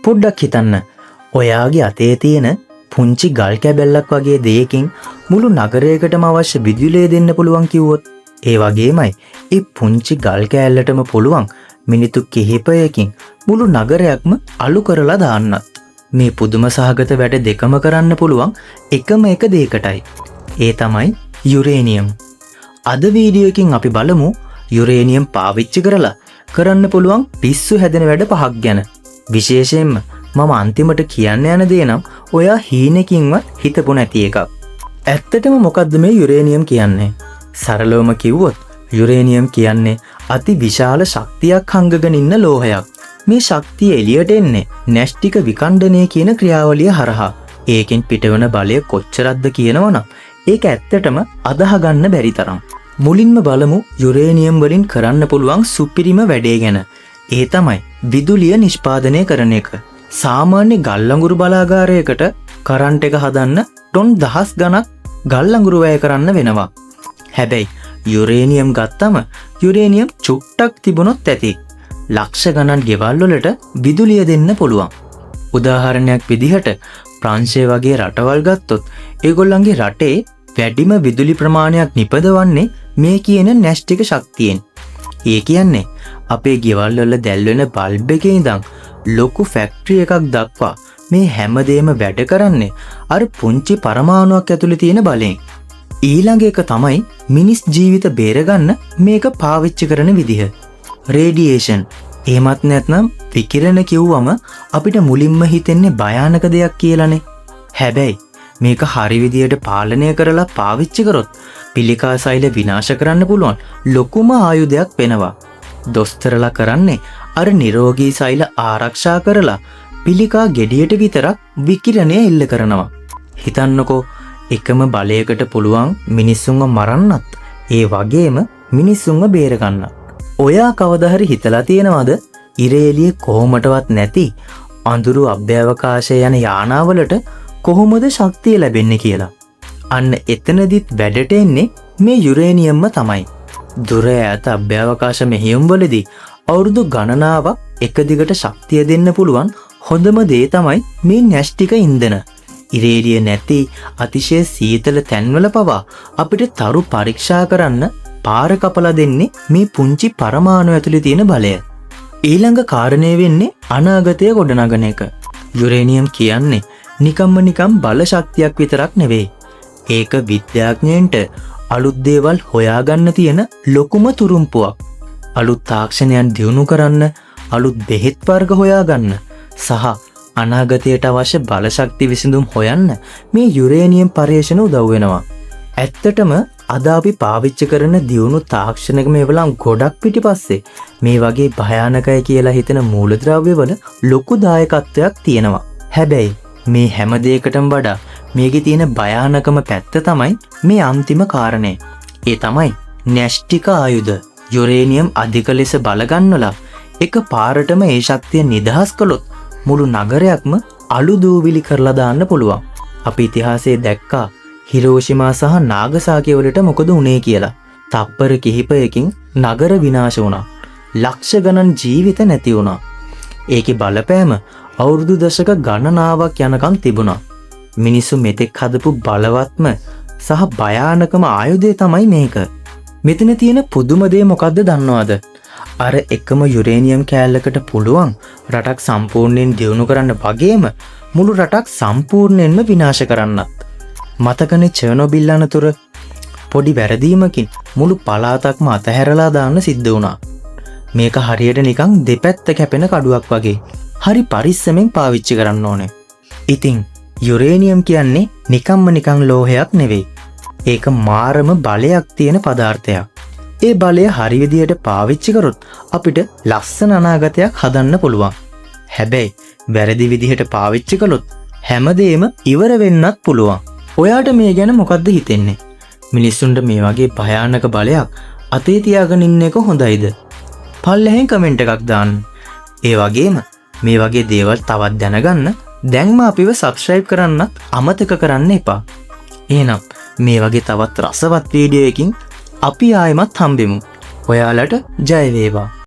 පොඩ්ඩක් හිතන්න. ඔයාගේ අතේ තියෙන පුංචි ගල් කැබැල්ලක් වගේ දෙයකින් මුළු නගරයකටම අවශ්‍ය විදුලිය දෙන්න පුළුවන් කිව්වොත්, ඒ වගේමයි ඒ පුංචි ගල් කෑල්ලටම පුළුවන් මිනිත්තු කිහිපයකින් මුළු නගරයක්ම අලු කරලා දාන්නත්. මේ පුදුම සහගත වැඩ දෙකම කරන්න පුළුවන් එකම එක දෙයකටයි. ඒ තමයි යුරේනියම්. අද වීඩියෝ එකකින් අපි බලමු යුරේනියම් පාවිච්චි කරලා කරන්න පුළුවන් පිස්සු හැදෙන වැඩ පහක් ගැන. විශේෂයෙන්ම මම අන්තිමට කියන්න යන දේ නම් ඔයා හීනකින්වත් හිතපු නැති එකක්. ඇත්තටම මොකද්ද මේ යුරේනියම් කියන්නේ? සරලවම කිව්වොත් යුරේනියම් කියන්නේ අති විශාල ශක්තියක් හංගගෙන ඉන්න ලෝහයක්. මේ ශක්තිය එළියට එන්නේ න්‍යෂ්ටික විකණ්ඩනය කියන ක්‍රියාවලිය හරහා. ඒකෙන් පිටවන බලය කොච්චරක්ද කියනවනම් ඒක ඇත්තටම අදහ ගන්න බැරි තරම්. මුලින්ම බලමු යුරේනියම් වලින් කරන්න පුළුවන් සුපිරිම වැඩේ ගැන. ඒ තමයි විදුලිය නිෂ්පාදනය කරන එක. සාමාන්‍ය ගල් අඟුරු බලාගාරයකට කරන්ට් එක හදන්න ටොන් දහස් ගණක් ගල් අඟුරු වැය කරන්න වෙනවා. හැබැයි යුරේනියම් ගත්තම යුරේනියම් චුට්ටක් තිබුණොත් ඇති. ලක්ෂ ගණන් ගෙවල් වලට විදුලිය දෙන්න පුළුවන්. උදාහරණයක් විදිහට ප්‍රංශය වගේ රටවල් ගත්තොත් ඒගොල්ලන්ගේ රටේ වැඩිම විදුලි ප්‍රමාණයක් නිපදවන්නේ මේ කියන න්‍යෂ්ටික ශක්තියෙන්. ඒ කියන්නේ අපේ ගෙවල් වල දැල්වෙන බල්බ් එකේ ඉඳන් ලොකු ෆැක්ටරි එකක් දක්වා මේ හැමදේම වැඩ කරන්නේ අර පුංචි පරමාණුවක් ඇතුලේ තියෙන බලයෙන්. ඊළඟ එක තමයි මිනිස් ජීවිත බේරගන්න මේක පාවිච්චි කරන විදිහ. රේඩියේෂන් එහෙමත් නැත්නම් විකිරණ කිව්වම අපිට මුලින්ම හිතෙන්නේ භයානක දෙයක් කියලානේ. හැබැයි මේක හරි විදියට පාලනය කරලා පාවිච්චි කරොත් පිළිකා සෛල විනාශ කරන්න පුළුවන් ලොකුම ආයුධයක් වෙනවා. දොස්තරලා කරන්නේ අර නිරෝගී සෛල ආරක්ෂා කරලා පිළිකා ගෙඩියට විතරක් විකිරණය එල්ල කරනවා. හිතන්නකෝ, එකම බලයකට පුළුවන් මිනිස්සුන්ව මරන්නත් ඒ වගේම මිනිස්සුන්ව බේරගන්නත්. ඔයා කවදා හරි හිතලා තියෙනවද ඉර එළිය කොහොමටවත් නැති අඳුරු අභ්‍යවකාශය යන යානාවලට කොහොමද ශක්තිය ලැබෙන්නේ කියලා? අන්න එතනදිත් වැඩට එන්නේ මේ යුරේනියම්ම තමයි. දුර ඈත අභ්‍යවකාශ මෙහෙයුම් වලදී අවුරුදු ගණනාවක් එක දිගට ශක්තිය දෙන්න පුළුවන් හොඳම දේ තමයි මේ න්‍යෂ්ටික ඉන්ධන. ඉර එළිය නැති අතිශය සීතල තැන්වල පවා අපිට තරු පරීක්ෂා කරන්න පාර කපලා දෙන්නේ මේ පුංචි පරමාණු ඇතුලේ තියෙන බලය. ඊළඟ කාරණය වෙන්නේ අනාගතය ගොඩනගන එක. යුරේනියම් කියන්නේ නිකම්ම නිකම් බල ශක්තියක් විතරක් නෙවෙයි. ඒක විද්‍යාඥයන්ට අලුත් දේවල් හොයාගන්න තියෙන ලොකුම තුරුම්පුවක්. අලුත් තාක්ෂණයන් දියුණු කරන්න, අලුත් බෙහෙත් වර්ග හොයාගන්න සහ අනාගතයට අවශ්‍ය බලශක්ති විසඳුම් හොයන්න මේ යුරේනියම් පර්යේෂණ උදව් වෙනවා. ඇත්තටම අද අපි පාවිච්චි කරන දියුණු තාක්ෂණික මේවලම් ගොඩක් පිටිපස්සේ මේ වගේ භයානකයි කියලා හිතෙන මූලද්‍රව්‍යවල ලොකු දායකත්වයක් තියෙනවා. හැබැයි මේ හැම දෙයකටම වඩා මේකේ තියෙන භයානකම පැත්ත තමයි මේ අන්තිම කාරණය. ඒ තමයි න්‍යෂ්ටික ආයුධ. යුරේනියම් අධික ලෙස බලගන්වලා එක පාරටම ඒ ශක්තිය නිදහස් කළොත් මුළු නගරයක්ම අලු දූවිලි කරලා දාන්න පුළුවන්. අපි ඉතිහාසයේ දැක්කා හිරෝෂිමා සහ නාගසාකි වලට මොකද වුනේ කියලා. තප්පර කිහිපයකින් නගර විනාශ වුණා. ලක්ෂ ගණන් ජීවිත නැති වුණා. ඒකේ බලපෑම අවුරුදු දශක ගණනාවක් යනකම් තිබුණා. මිනිස්සු මෙතෙක් හදපු බලවත්ම සහ භයානකම ආයුධය තමයි මේක. මෙතන තියෙන පුදුම දේ මොකද්ද දන්නවද? අර එකම යුරේනියම් කෑල්ලකට පුළුවන් රටක් සම්පූර්ණයෙන් දියුණු කරන්න වගේම මුළු රටක් සම්පූර්ණයෙන්ම විනාශ කරන්නත්. මතකනේ චර්නොබිල් අනතුර. පොඩි වැරදීමකින් මුළු පළාතක්ම අතහැරලා දාන්න සිද්ධ වුණා. මේක හරියට නිකන් දෙපැත්ත කැපෙන කඩුවක් වගේ. හරි පරිස්සමෙන් පාවිච්චි කරන්න ඕනේ. ඉතින් යුරේනියම් කියන්නේ නිකම්ම නිකන් ලෝහයක් නෙවෙයි. ඒක මාරම බලයක් තියෙන පදාර්ථයක්. ඒ බලය හරි විදියට පාවිච්චි කරොත් අපිට ලස්සන අනාගතයක් හදන්න පුළුවන්. හැබැයි වැරදි විදිහට පාවිච්චි කළොත් හැමදේම ඉවර වෙන්නත් පුළුවන්. ඔයාට මේ ගැන මොකද්ද හිතෙන්නේ? මිනිස්සුන්ට මේ වගේ භයානක බලයක් අතේ තියාගෙන ඉන්න එක හොඳයිද? පල්ලෙහෙන් කමෙන්ට් එකක් දාන්න. ඒ වගේම මේ වගේ දේවල් තවත් දැනගන්න දැන්ම අපිව සබ්ස්ක්‍රයිබ් කරන්නත් අමතක කරන්න එපා. එහෙනම් මේ වගේ තවත් රසවත් වීඩියෝ එකකින් අපි ආයෙමත් හම්බෙමු. ඔයාලට ජය වේවා.